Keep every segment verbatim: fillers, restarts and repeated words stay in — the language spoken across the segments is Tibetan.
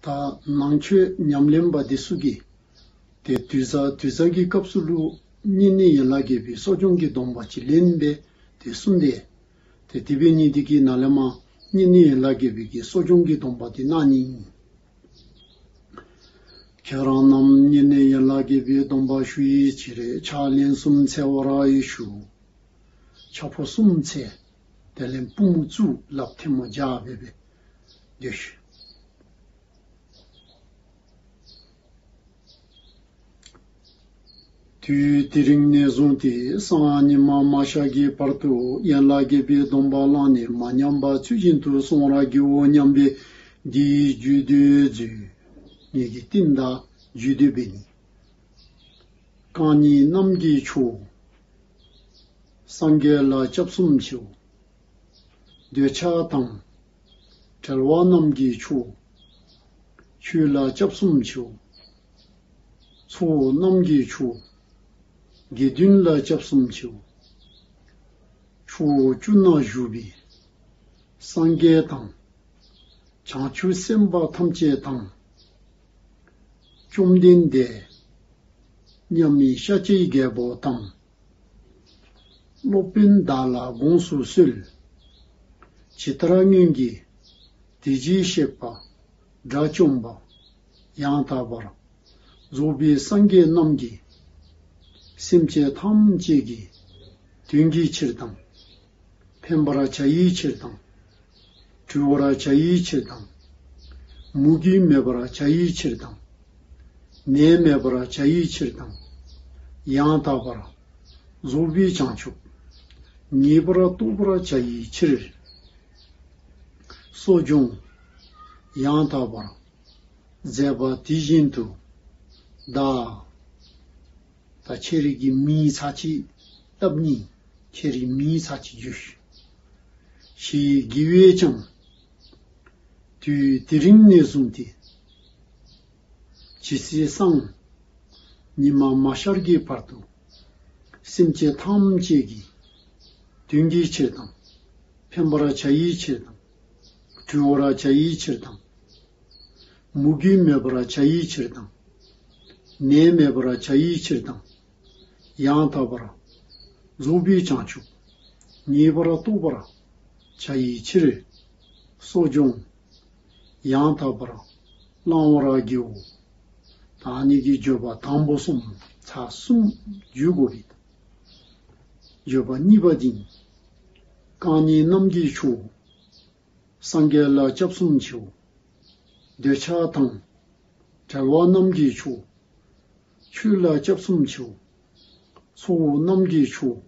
ད་ནང་ཆོས་ཉམས་ལེན་པ་དེ་ཚོ་གིས་དེ་དུས་ཚ་དུས་ཚ་གི་སྐབས་སུ་ལུ་བསྙེན་གནས་ཡན་ལག་བརྒྱད་པའི་གསོ་སྦྱོང་གི་སྡོམ་པ་ཅིག་ལེན་པས་དེ་གསུངས་ཏེ། དེ་དེ་འབད་ནི་དེ་གིས་ནཱ་ལས་མར་བསྙེན་གནས་ཡན་ལག་བརྒྱད་པའི་གི་གསོ་སྦྱོང་གི་སྡོམ་པ་དེ་གནང་ནི་ཨིན། ཁྱེད་རང་རྣམས་བསྙེན་གནས་ཡན་ལག་བརྒྱད་པའི་སྡོམ་པ་ཞུ་ཡི་ཕྱིར་ཕྱག་ལན་གསུམ་འཚལ་བར་ཞུ། ཕྱག་ཕོ་གསུམ་འཚལ། དེ་ལས་པུས་མོ་བཙུགས། ལགཔ་ཐལ་མོ་སྦྱར་སྦེ་སྦེ་སྡོད་ཤིག། དུས་དེ་རིང་ནས་བཟུང་སྟེ་སང་ཉི་མ་མ་ཤར་གྱི་བར་དུ་ཡན་ལག་བརྒྱད་པའི་སྡོམ་པ་བླངས་ནས་མ་ཉམས་པ་ཚུལ་བཞིན་དུ་སྲུང་བར་བགྱིའོ་སྙམ་པའི་འདིའི་རྒྱུད་སྡེ་མཛོད། ངེད་ཀྱི་རྟིང་བདའ་རྒྱུད་སྡེ་འབད་ནི། རྐང་གཉིས་རྣམས་ཀྱི་མཆོག། སངས་རྒྱས་ལ་སྐྱབས་སུ་མཆིའོ། འདོད་ཆགས་དང་། བྲལ་བ་རྣམས་ཀྱི་མཆོག། ཆོས་ལ་སྐྱབས་སུ་མཆིའོ། ཚོགས་རྣམས་ཀྱི་མཆོག། དགེ་འདུན་ལ་སྐྱབས་སུ་མཆིའོ། ཕྱོགས་བཅུ་ན་བཞུགས་པའི་སངས་རྒྱས་དང་། བྱང་ཆུབ་སེམས་དཔའ་ཐམས་ཅད་དང་། བཅོམ་ལྡན་འདས་མཉམ་མེད་ཤཱཀྱའི་རྒྱལ་པོ་དང་། སློབ་དཔོན་བདག་ལ་དགོངས་སུ་གསོལ། ཇི་ལྟར་སྔོན་གྱི་དེ་བཞིན་གཤེགས་པ་དགྲ་བཅོམ་པ་ཡང་དག་པར་རྫོགས་པའི་སངས་རྒྱས་རྣམས་ཀྱིས་སེམས་ཅན་ཐམས་ཅད་ཀྱི་དོན་གྱི་ཕྱིར་དང་། ཕན་པར་བྱ་ཡི་ཕྱིར་དང་། གྲོལ་བར་བྱ་ཡི་ཕྱིར་དང་། མུ་གེ་མེད་པར་བྱ་ཡི་ཕྱིར་དང་། ནད་མེད་པར་བྱ་ཡི་ཕྱིར་དང་། ཡང་དག་པར་རྫོགས་པའི་བྱང་ཆུབ་ངེས་པར་རྟོགས་པར་བྱ་ཡི་ཕྱིར། གསོ་སྦྱོང་ཡང་དག་པར་མཛད་པ་དེ་བཞིན་དུ་བདག་ད་ཁྱེད་རིགས་ཀྱི་མིང་ཚར་གཅིག་བཏབ་ནི། ཁྱེད་རིགས་མིང་ཚར་གཅིག་བརྗོད་ཞུ། ཞེས་བགྱི་བས་ཀྱང་། དུས་དེ་རིང་ནས་བཟུང་སྟེ། ཇི་སྲིད་སང་ཉི་མ་མ་ཤར་གྱི་བར་དུ། སེམས་ཅན་ཐམས་ཅད་ཀྱི་དོན་གྱི་ཕྱིར་དང་། ཕན་པར་བྱ་ཡི་ཕྱིར་དང་། གྲོལ་བར་བྱ་ཡི་ཕྱིར་དང་། མུ་གེ་མེད་པར་བྱ་ཡི་ཕྱིར་དང་། ནད་མེད་པར་བྱ་ཡི་ཕྱིར་དང་། ཡང་དག་པར་རྫོགས་པའི་བྱང་ཆུབ་ངེས་པར་རྟོགས་པར་བྱ་ཡི་ཕྱིར། གསོ་སྦྱོང་ཡང་དག་པར་བླང་བར་བགྱིའོ། ད་ཨ་ནི་གི་བརྗོད་པ་དང་པོ་གསུམ་ཚར་གསུམ་བརྗོད་དགོས་པས། བརྗོད་པ་གཉིས་པ་འདི་ནི། རྐང་གཉིས་རྣམས་ཀྱི་མཆོག། སངས་རྒྱས་ལ་སྐྱབས་སུ་མཆིའོ། འདོད་ཆགས་དང་། བྲལ་བ་རྣམས་ཀྱི་མཆོག། ཆོས་ལ་སྐྱབས་སུ་མཆིའོ། ཚོགས་རྣམས་ཀྱི་མཆོག།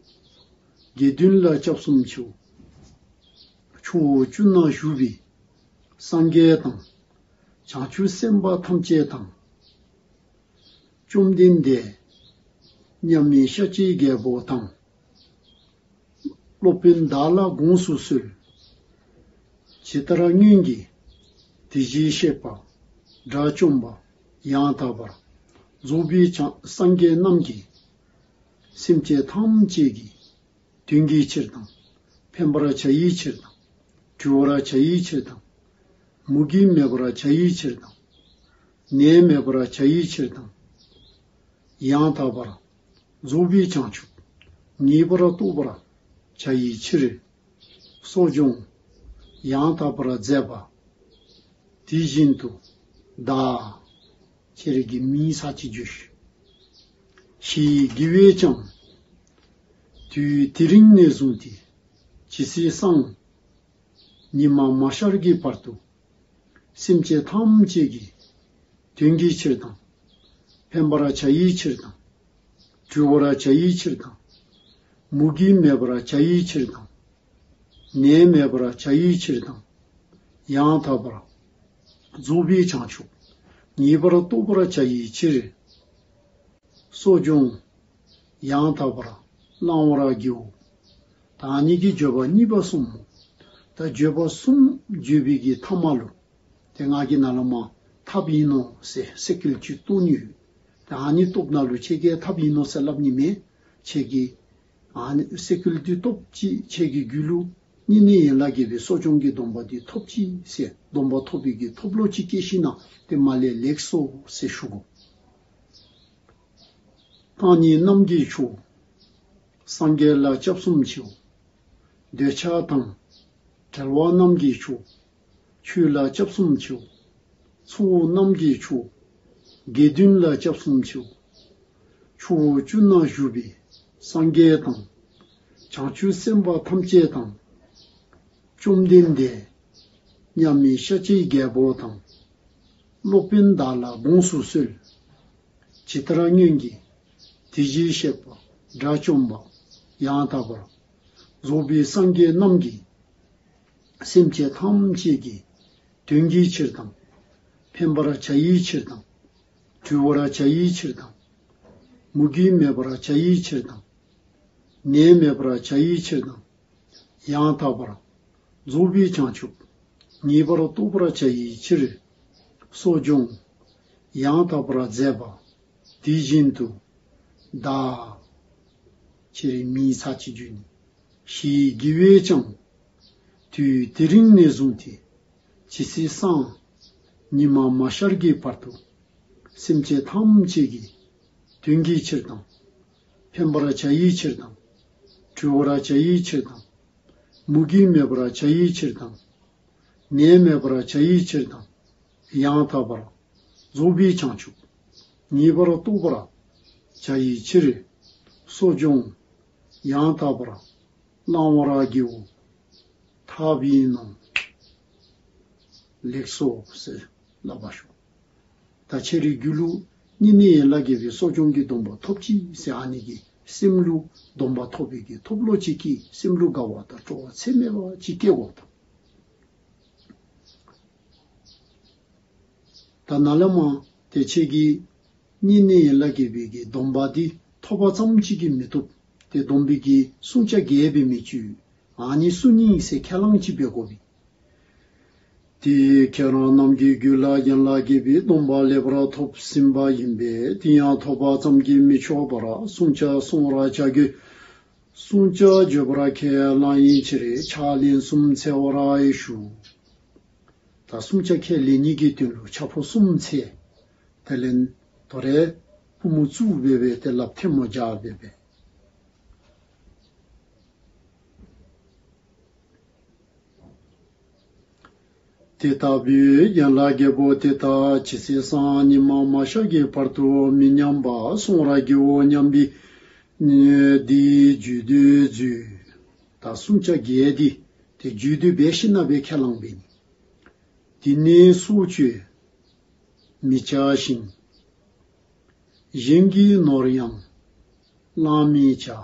དགེ་འདུན་ལ་སྐྱབས་སུ་མཆིའོ། ཕྱོགས་བཅུ་ན་བཞུགས་པའི་སངས་རྒྱས་དང་། བྱང་ཆུབ་སེམས་དཔའ་ཐམས་ཅད་དང་། བཅོམ་ལྡན་འདས་མཉམ་མེད་ཤཱཀྱའི་རྒྱལ་པོ་དང་། སློབ་དཔོན་བདག་ལ་དགོངས་སུ་གསོལ། ཇི་ལྟར་སྔོན་གྱི་དེ་བཞིན་གཤེགས་པ་དགྲ་བཅོམ་པ་ཡང་དག་པར་རྫོགས་པའི་བྱང་སངས་རྒྱས་རྣམས་ཀྱིས་སེམས་ཅན་ཐམས་ཅད་ཀྱི་དོན་གྱི་ཕྱིར་དང་། ཕན་པར་བྱ་ཡི་ཕྱིར་དང་། གྲོལ་བར་བྱ་ཡི་ཕྱིར་དང་། མུ་གེ་མེད་པར་བྱ་ཡི་ཕྱིར་དང་། ནད་མེད་པར་བྱ་ཡི་ཕྱིར་དང་། ཡང་དག་པར་རྫོགས་པའི་བྱང་ཆུབ་ངེས་པར་རྟོགས་པར་བྱ་ཡི་ཕྱིར། གསོ་སྦྱོང་ཡང་དག་པར་མཛད་པ་དེ་བཞིན་དུ་བདག་ཁྱེད་རིགས་ཀྱི་མིང་ཚར་གཅིག་བརྗོད་ཞུ། ཞེས་བགྱི་བས་ཀྱང་། དུས་དེ་རིང་ནས་བཟུང་སྟེ་ཇི་སྲིད་སང་ཉི་མ་མ་ཤར་གྱི་བར་དུ། སེམས་ཅན་ཐམས་ཅད་ཀྱི་དོན་གྱི་ཕྱིར་དང་། ཕན་པར་བྱ་ཡི་ཕྱིར་དང་། གྲོལ་བར་བྱ་ཡི་ཕྱིར་དང་། མུ་གེ་མེད་པར་བྱ་ཡི་ཕྱིར་དང་། ནད་མེད་པར་བྱ་ཡི་ཕྱིར་དང་། ཡང་དག་པར་རྫོགས་པའི་བྱང་ཆུབ་ངེས་པར་རྟོགས་པར་བྱ་ཡི་ཕྱིར། གསོ་སྦྱོང་ཡང་དག་པར་བླང་བར་བགྱིའོ། ད་ཨ་ནི་གི་བརྗོད་པ་གཉིས་པ་གསུམ་མོ། ད་བརྗོད་པ་གསུམ་བརྗོད་པའི་གི་ཐ་མ་ལུ། དེ་ང་གི་ནང་ལ་མ་ཐབས་ཡིན་ནོ་ཟེར་སེ་ཀུལ་གཅིག་གཏོང་ནི་ཡོད། དེ་ཨ་ནི་སྟོབས་ནང་ལུ་ཁྱེད་ཀྱིས་ཐབས་ཡིན་ནོ་ཟེར་ལབ་ནི་མེད། ཁྱེད་ཀྱིས་ཨ་ནི་སེ་ཀུལ་དེ་སྟོབས་ཀྱིས་ཁྱེད་ཀྱི་རྒྱུད་ལུ་ བསྙེན་གནས་ཡན་ལག་བརྒྱད་པའི་གསོ་སྦྱོང་གི་སྡོམ་པ་འདི་ཐོབ་ཅིག་ཟེར། སྡོམ་པ་ཐོབ་པའི་གི་ཐོབ་བློ་ཅིག་སྐྱེས་ཤིང་ན་དེ་མ་ལས་ལེགས་སོ་ཟེར་ཞུ་དགོས། བརྟག་གཉིས་རྣམས་ཀྱི་མཆོག་སངས་རྒྱས་ལ་སྐྱབས་སུ་མཆིའོ། འདོད་ཆགས་དང་བྲལ་བ་རྣམས་ཀྱི་མཆོག་ཆོས་ལ་སྐྱབས་སུ་མཆིའོ། ཚོགས་རྣམས་ཀྱི་མཆོག་དགེ་འདུན་ལ་སྐྱབས་སུ་མཆིའོ། ཕྱོགས་བཅུ་ན་བཞུགས་པའི་སངས་རྒྱས་དང་། བྱང་ཆུབ་སེམས་དཔའ་ཐམས་ཅད་དང་། བཅོམ་ལྡན་འདས་མཉམ་མེད་ཤཱཀྱའི་རྒྱལ་པོ་དང་། སློབ་དཔོན་བདག་ལ་དགོངས་སུ་གསོལ། ཇི་ལྟར་སྔོན་གྱི་དེ་བཞིན་གཤེགས་པ་དགྲ་བཅོམ་པ་ཡང་དག་པར་རྫོགས་པའི་སངས་རྒྱས་རྣམས་ཀྱིས། སེམས་ཅན་ཐམས་ཅད་ཀྱི་དོན་གྱི་ཕྱིར་དང་། ཕན་པར་བྱ་ཡི་ཕྱིར་དང་། གྲོལ་བར་བྱ་ཡི་ཕྱིར་དང་། མུ་གེ་མེད་པར་བྱ་ཡི་ཕྱིར་དང་། ནད་མེད་པར་བྱ་ཡི་ཕྱིར་དང་། ཡང་དག་པར་རྫོགས་པའི་བྱང་ཆུབ་ངེས་པར་རྟོགས་པར་བྱ་ཡི་ཕྱིར། གསོ་སྦྱོང་ཡང་དག་པར་མཛད་པ་དེ་བཞིན་དུ་བདག་ཕྱིར་མིའི་ཚར་གཅིག་བརྗོད་ནས། ཞེས་དགེ་བས་ཀྱང་། དུས་དེ་རིང་ནས་བཟུང་སྟེ། ཇི་སྲིད་སང་ཉི་མ་མ་ཤར་གྱི་བར་དུ། སེམས་ཅན་ཐམས་ཅད་ཀྱི་དོན་གྱི་ཕྱིར་དང་། ཕན་པར་བྱ་ཡི་ཕྱིར་དང་། གྲོལ་བར་བྱ་ཡི་ཕྱིར་དང་། མུ་གེ་མེད་པར་བྱ་ཡི་ཕྱིར་དང་། ནད་མེད་པར་བྱ་ཡི་ཕྱིར་དང་། ཡང་དག་པར་རྫོགས་པའི་བྱང་ཆུབ་ངེས་པར་རྟོགས་པར་བྱ་ཡི་ཕྱིར། གསོ་སྦྱོང་ཡང་དག་པར་བླང་བར་བགྱིའོ། ཐབས་ཡིན་ནོ། ལེགས་སོ་ཟེར་ལབ་པ་ཞུ། ད་ཁྱེད་རའི་རྒྱུད་ལུ་བསྙེན་གནས་ཡན་ལག་བརྒྱད་པའི་གསོ་སྦྱོང་གི་སྡོམ་པ་ཐོབ་ཅིག་ཟེར། ཨ་ནི་གི་སེམས་ལུ་སྡོམ་པ་ཐོབ་པའི་གི་ཐོབ་བློ་ཅིག་གིས་སེམས་ལུ་དགའ་བ་དང་སྤྲོ་བ་ཚད་མེད་པ་ཅིག་སྐྱེ་དགོས་དང་། ད་ན་ལ་མ་དེ་ཁྱེད་ཀྱིས་བསྙེན་གནས་ཡན་ལག་བརྒྱད་པའི་གི་སྡོམ་པ་འདི་ཐོབ་པ་ཙམ་ཅིག་གིས་མི་བཏུབ། དེ་སྡོམ་པའི་གི་བསྲུང་བྱ་བརྒྱད་པའི་མི་བཅུ། ཨ་ནི་སུ་ཉིད་ཟེར་ཁས་བླངས་ཅིག་འབད་དགོ་པས། དེས་ཁྱེད་རང་རྣམས་ཀྱི་རྒྱུད་ལ་ཡན་ལག་བརྒྱད་པའི་སྡོམ་པ་ལེགས་པར་ཐོབ་ཟིན་པ་ཡིན་པས། དེ་ཡང་ཐོབ་པ་ཙམ་གྱིས་མི་ཆོག་པར་བསྲུང་བྱ་བསྲུང་བར་བྱ་དགོས། བསྲུང་བྱ་བརྗོད་པར་ཁས་བླངས་ཡི་ཕྱིར། ཕྱག་ལན་གསུམ་འཚལ་བར་ཞུ། ད་བསྲུང་བྱ་ཁས་ལེན་ནི་གི་དོན་ལུ་ཕྱག་ཕུ་གསུམ་འཚལ། དེ་ལས་དོ་རེ་པུས་མོ་བཙུགས་སྦེ་སྦེ་དེ་ལགཔ་ཐལ་མོ་སྦྱར་སྦེ་སྦེ། དེ་ལྟ་བུའི་ཡན་ལག་བརྒྱད་པོ་དེ་དག་ཇི་སྲིད་སང་ཉི་མ་མ་ཤར་གྱི་བར་དུ་མི་ཉམས་པ་བསྲུང་བར་བགྱིའོ་སྙམ་པའི་འདིའི་རྒྱུད་སྡེ་མཛོད། ད་བསྲུང་བྱ་བརྒྱད་འདི་དེ་རྒྱུད་སྡེ་འབད་ཞིན་ན་སྦེ་ཁས་བླངས་པས་ནི། འདི་ནི་སྲོག་གཅོད་མི་བྱ་ཞིང་། གཞན་གྱི་ནོར་ཡང་བླང་མི་བྱ།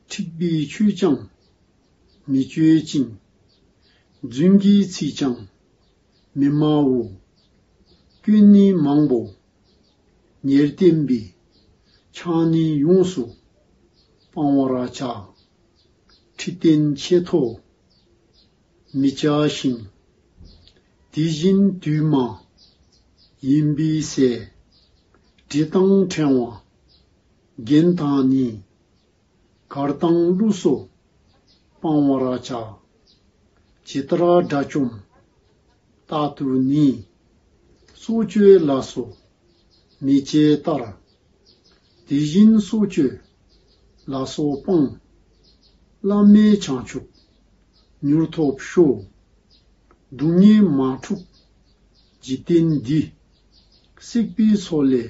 འཁྲིག་པའི་ཆོས་ཀྱང་མི་སྤྱོད་ཅིང་། རྫུན་གྱི་ཚིག་ཀྱང་མི་སྨྲའོ། སྐྱོན་ནི་མང་པོ་ཉེར་བསྟན་པའི། ཆང་ནི་ཡོངས་སུ་སྤང་བར་བྱ། ཁྲི་སྟན་ཆེ་མཐོ་མི་བྱ་ཞིང་། དེ་བཞིན་དུས་མ་ཡིན་པའི་ཚེ། དྲི་དང་ཕྲེང་བ་རྒྱན་དང་ནི། གར་དང་ལུགས་སུ་སྤང་བར་བྱ། ཇི་ལྟར་དགྲ་བཅོམ་རྟག་ཏུ་ནི། སྲོག་གཅོད་ལ་སོགས་མི་བྱེད་ལྟར། དེ་བཞིན་སྲོག་གཅོད་ལ་སོགས་སྤང་། བླ་མེད་བྱང་ཆུབ་མྱུར་ཐོབ་ཤོག། སྡུག་བསྔལ་མ་འཁྲུགས་འཇིག་རྟེན་འདི། བསྲེགས་པའི་མཚོ་ལས་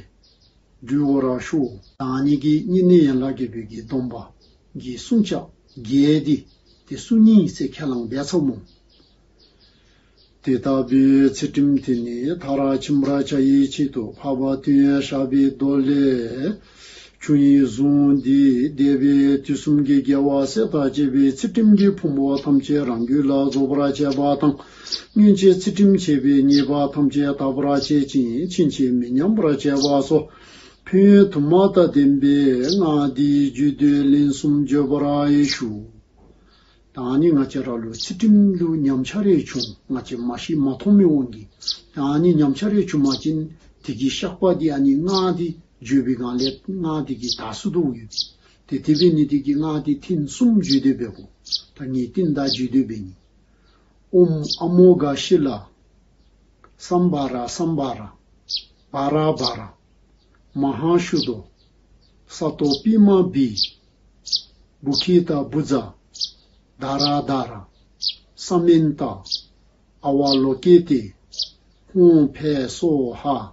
སྒྲོལ་བར་ཤོག། ད་ཨ་ནི་གི་བསྙེན་གནས་ཡན་ལག་བརྒྱད་པའི་གི་སྡོམ་པ་གི་བསྲུང་བྱ་བརྒྱད་འདི་དེ་སུ་ཉིད་ཟེར་ཁས་བླངས་འབད་ཚར་མོ། དེ་ལྟ་བུའི་ཚུལ་ཁྲིམས་དེ་ནི་མཐར་ཕྱིན་པར་བྱ་ཡི་ཆེད་དུ་འཕགས་པ་དོན་ཡོད་ཞགས་པའི་མདོ་ལས། ཆོས་དབྱིངས་ཟུང་འདི་འདས་པའི་དུས་གསུམ་གྱི་རྒྱལ་བ་སྲས་དང་བཅས་པའི་ཚུལ་ཁྲིམས་ཀྱི་ཕུང་པོ་ཐམས་ཅད་རང་རྒྱུད་ལ་རྫོགས་པར་བྱེད་པ་དང་། སྔོན་ཆད་ཚུལ་ཁྲིམས་འཆལ་བའི་ཉེས་པ་ཐམས་ཅད་དག་པར་བྱེད་ཅིང་ཕྱིན་ཆད་མི་ཉམས་པར་བྱེད་པ་སོགས་ཕན་ཡོན་དུ་མ་དང་ལྡན་པའི་སྔགས་འདིའི་རྒྱུད་སྡེ་ལན་གསུམ་བརྗོད་པར་ཞུ། ད་ཨ་ནི་ང་བཅས་ར་ལུ་ཚུལ་ཁྲིམས་ལུ་ཉམས་ཆག་རེ་བྱུང་། ང་བཅས་མ་ཤེས་མ་མཐོང་མི་དབང་གིས། ད་ཨ་ནི་ཉམས་ཆག་རེ་བྱུང་པ་ཅིན་དེ་གི་བཤགས་པ་འདི་ཨ་ནི་སྔགས་འདི་བརྗོད་པའི་སྒང་ལས་སྔགས་འདི་གིས་དག་སུ་དོ་ཡོད། དེ་དེ་བས་ནི་དེ་གི་སྔགས་དེ་ཐེངས་གསུམ་བརྗོད་དེ་འབད་བོ། ད་ངས་ཏིན་ད་བརྗོད་དེ་འབད་ནི། ཨོཾ་ཨ་མོ་ག་ཤི་ལ། སམྦྷ་ར་སམྦྷ་ར། བྷ་ར་བྷ་ར། མ་ཧཱ་ཤུ་དོ། ས་ཏོ་པི་མ་བི། བུ་ཁི་ཏ་བུ་ཛ། དྷ་ར་དྷ་ར། ས་མན་ཏ། ཨ་ཝ་ལོ་ཀེ་ཏེ། ཧཱུྃ་ཕཊ་སྭཱ་ཧཱ།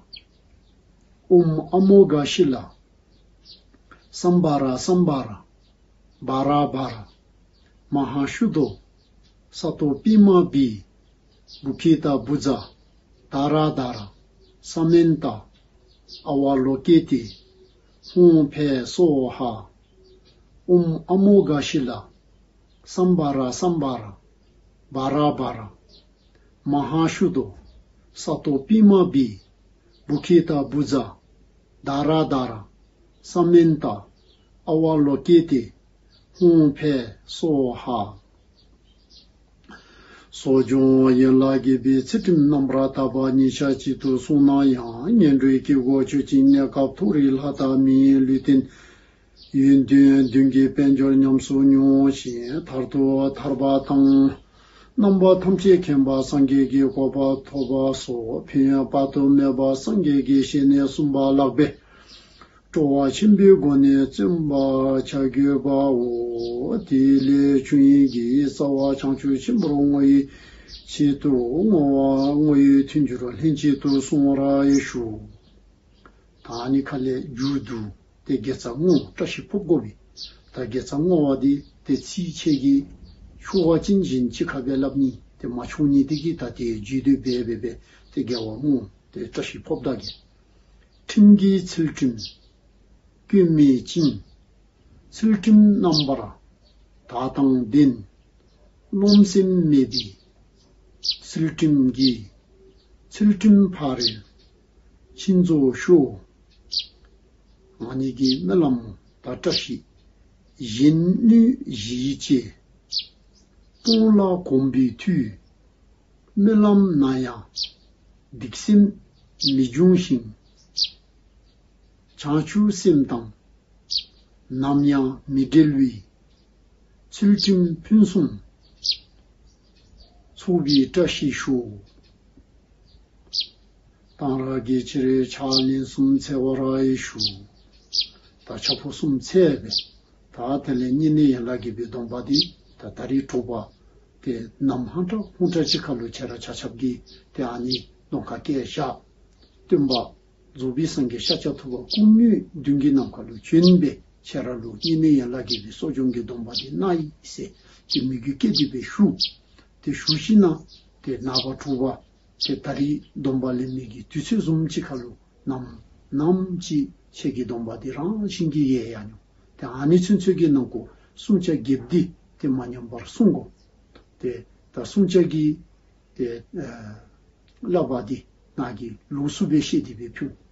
ཨོཾ་ཨ་མོ་ག་ཤི་ལ། སམྦྷ་ར་སམྦྷ་ར། བྷ་ར་བྷ་ར། མ་ཧཱ་ཤུ་དོ། ས་ཏོ་པི་མ་བི། བུ་ཁི་ཏ་བུ་ཛ། དྷ་ར་དྷ་ར། ས་མན་ཏ། ཨ་ཝ་ལོ་ཀེ་ཏེ། ཧཱུྃ་ཕཊ་སྭཱ་ཧཱ། ཨོཾ་ཨ་མོ་ག་ཤི་ལ། སམྦྷ་ར་སམྦྷ་ར། བྷ་ར་བྷ་ར། མ་ཧཱ་ཤུ་དོ། ས་ཏོ་པི་མ་བི། བུ་ཁི་ཏ་བུ་ཛ། དྷ་ར་དྷ་ར། ས་མན་ཏ། ཨ་ཝ་ལོ་ཀེ་ཏེ། ཧཱུྃ་ཕཊ་སྭཱ་ཧཱ། གསོ་སྦྱོང་ཡན་ལག་བརྒྱད་པའི་ཚུལ་ཁྲིམས་རྣམ་པར་དག་པ་ཉིན་ཞག་གཅིག་ཏུ་བསྲུངས་ན་ཡང་ངན་འགྲོའི་སྐྱེ་སྒོ་ཆོད་ཅིང་གནས་སྐབས་མཐོ་རིས་ལྷ་དང་མིའི་ལུས་རྟེན། ཡོན་ཏན་བདུན་གྱི་དཔལ་འབྱོར་ཉམས་སུ་མྱོང་ཞིང་མཐར་ཐུག་ཐར་པ་དང་། རྣམ་པ་ཐམས་ཅད་མཁྱེན་པ་སངས་རྒྱས་ཀྱི་གོ་འཕང་ཐོབ་པ་སོགས་ཕན་ཡོན་དཔག་ཏུ་མེད་པ་སངས་རྒྱས་ཀྱི་ཞལ་ནས་གསུངས་པ་ལགས་པས། སྤྲོ་བ་ཆེན་པོའི་སྒོ་ནས་བརྩོན་པར་བྱ་དགོས་པའོ། དེ་ལས་ཆོས་དབྱིངས་ཀྱི་རྩ་བ་བྱང་ཆུབ་ཆེན་པོར་བསྔོ་བའི་ཆེད་དུ་བསྔོ་བ་བསྔོ་བའི་མཐུན་འགྱུར་ལྷན་ཅིག་ཏུ་གསུང་བར་ཞུ། ད་ནི་ཁ་ལས་རྒྱུ་དུ་དེ་དགེ་རྩ་བསྔོ་བཀྲ་ཤིས་ཕབ་དགོ་པས། ད་དགེ་རྩ་བསྔོ་བ་དེ་དེ་ཚིག་ཆེ་གི་ཆུ་བ་ཅན་བཞིན་ཅི་ཁ་བའི་ལབ་ནི་དེ་མ་ཆུང་ནི་དེ་གི་ད་དེ་རྒྱུ་དུ་བེ་བེ་བེ་དེ་དགེ་བ་བསྔོ་དེ་བཀྲ་ཤིས་ཕབ་ད་གི། ཁྲིམས་ཀྱི་ཚུལ་ཁྲིམས། སྐྱོན་མེད་ཅིང་། ཚུལ་ཁྲིམས་རྣམ་པར་དག་དང་ལྡན། རློམ་སེམས་མེད་པའི་ཚུལ་ཁྲིམས་ཀྱིས། ཚུལ་ཁྲིམས་ཕ་རོལ་ཕྱིན་རྫོགས་ཤོག། ང་ཉིད་ཀྱི་རྨི་ལམ་དང་བཀྲ་ཤིས་གཞན་ནུས་གཞི་ཡི་བཅས། སྟོང་ལ་གོམས་པའི་མཐུས། རྨི་ལམ་ན་ཡང་སྡིག་སེམས་མི་འབྱུང་ཞིང་། བྱང་ཆུབ་སེམས་དང་ནམ་ཡང་མི་འབྲལ་བའི། ཚུལ་ཁྲིམས་ཕུན་སུམ་ཚོགས་པའི་བཀྲ་ཤིས་ཤོག། གཏང་རག་གི་ཕྱིར་ཕྱག་ལེན་གསུམ་འཚལ་བར་ཞུ། ད་ཕྱག་ཕོ་གསུམ་འཚལ་བས། ད་དེ་ལས་བསྙེན་གནས་ཡན་ལག་བརྒྱད་པའི་སྡོམ་པ་འདི་ད་ད་རེས་དྲུག་པ་དེ་ནམ་ཧང་ཏྲ་ཧུང་ཏྲ་ཅི་ཁ་ལོ་ཁྱེད་ར་ཆ་ཁྱབ་ཀྱིས་དེ་ཨ་ནི་གདོང་ཁ་སྐད་བཞག། སྟོན་པ་རྫོགས་པའི་སངས་རྒྱས་ཤཱཀྱ་ཐུབ་པ་སྐུ་དངོས་མདུན་གྱི་ནམ་མཁའ་ལུ་བྱོན་པས་ཁྱེད་ར་ལུ་བསྙེན་གནས་ཡན་ལག་བརྒྱད་པའི་གསོ་སྦྱོང་གི་སྡོམ་པ་འདི་གནང་ཡི་ཟེར་དེ་མོས་གུས་བསྐྱེད་དེ་སྦེ་ཞུ། དེ་ཞུ་ཞིན་ན་དེ་ནངས་པ་དྲུག་པ་དེ་ད་རེས་སྡོམ་པ་ལེན་མི་གི་དུས་ཚོད་བཟུམ་ཅིག་ཁ་ལུ་ནམ་ནམ་ཅིག་ཁྱེད་ཀྱི་སྡོམ་པ་འདི་རང་བཞིན་གྱིས་ཡལ་ཡར་འགྱོ། དེ་ཨ་ནི་ཚུན་ཚོད་ཀྱི་ནང་ཁོ་བསྲུང་བྱ་བརྒྱད་འདི་དེ་མ་ཉམས་པར་བསྲུང་དགོ། དེ་ད་བསྲུང་བྱ་གི་དེ་ཨ་བསླབ་པ་འདི་ང་གི་ལུགས་སུ་སྦེ་བཤད་དེ་སྦེ་ཕུལ།